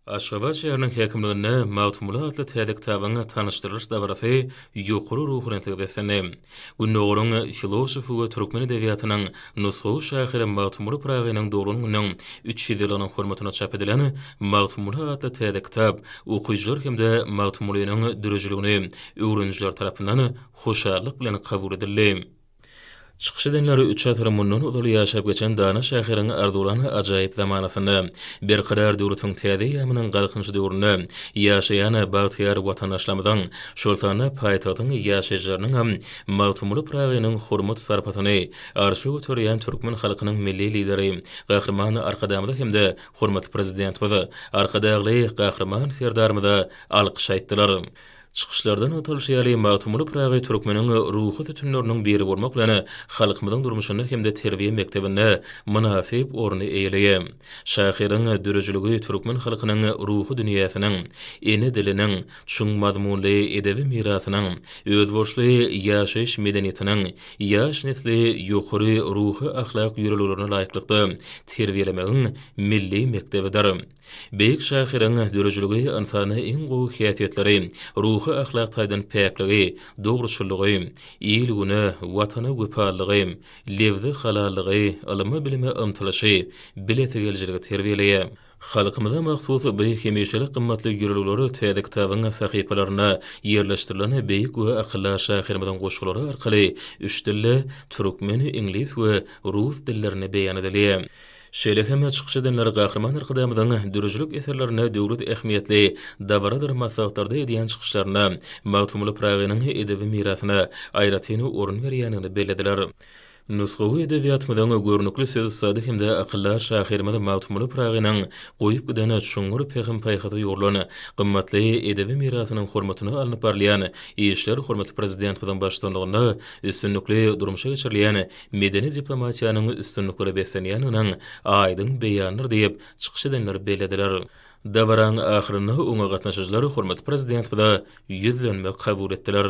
Aşgabat şäheriniň häkimliginde Magtymguly atly täze kitabyň tanyşdyrylyş dabarasy ýokary ruhubelentlige beslendi. Gündogaryň filosofy we türkmen edebiýatynyň nusgawy şahyry Magtymguly Pyragynyň doglan gününiň 300 ýyllygynyň hormatyna çap edilen Magtymguly atly täze kitap okyjylar hem-de Magtymgulynyň döredijiligini öwrenijiler tarapyndan hoşallyk bilen kabul edildi. Çykyş edenler üç asyr mundan ozal ýaşap geçen dana şahyryň arzuwlan ajaýyp zamanasynda, Berkarar döwletiň täze eýýamynyň Galkynyşy döwründe ýaşaýan bagtyýar watandaşlarymyzyň, şol sanda paýtagtyň ýaşaýjylarynyňam Magtymguly Pyragynyň hormat-sarpasyny arşa göterýän türkmen halkynyň Milli Lideri Gahryman Arkadagymyza hem-de hormatly Prezidentimiz Arkadagly Gahryman Serdarymyza alkyş aýtdylar. Çykyşlarda nygtalyşy ýaly, Magtymguly Pyragy türkmeniň ruhy sütünleriniň biri bolmak bilen, halkymyzyň durmuşynda hem-de terbiýe mekdebinde mynasyp orny eýeleýär. Şahyryň döredijiligi türkmen halkynyň ruhy dünýäsiniň, ene diliniň, çuň mazmunly edebi mirasynyň, özboluşly ýaşaýyş medeniýetiniň, ýaş nesli ýokary ruhy-ahlak ýörelgelerine laýyklykda terbiýelemegiň milli mekdebidir. Beýik şahyryň döredijiligi ynsanda iň gowy häsiýetleri, ruhy-ahlak taýdan päkligi, dogruçyllygy, il-güne, Watana wepalylygy, lebzi halallygy, ylyma-bilime ymtylyşy, bilesigelijiligi terbiýeleýär. Halkymyza mahsus bu hemişelik gymmatly ýörelgeler täze kitabyň sahypalarynda ýerleşdirilen beýik we akyldar şahyrymyzyň goşgulary arkaly üç dilde, türkmen, iňlis we rus dillerinde beýan edilýär. Şeýle hem çykyş edenler Gahryman Arkadagymyzyň döredijilik eserlerine döwlet ähmiýetli dabaradyr maslahatlarda edýän çykyşlarynda Magtymguly Pyragynyň edebi mirasyna aýratyn orun berýändigini bellediler. Nusgawy edebiýatymyzyň görnükli söz ussady hem-de akyldar şahyrymyz Magtymguly Pyragynyň goýup giden çuňňur pähim-paýhasa ýugrulan gymmatly edebi mirasynyň hormatyna alnyp barylýan işler hormatly Prezidentimiziň baştutanlygynda üstünlikli durmuşa geçirilýän medeni diplomatiýanyň üstünliklere beslenýändiginiň aýdyň beýanydyr diýip, çykyş edenler bellediler. Dabaraň ahyrynda oňa gatnaşyjylar hormatly Prezidentimize ýüzlenme kabul etdiler.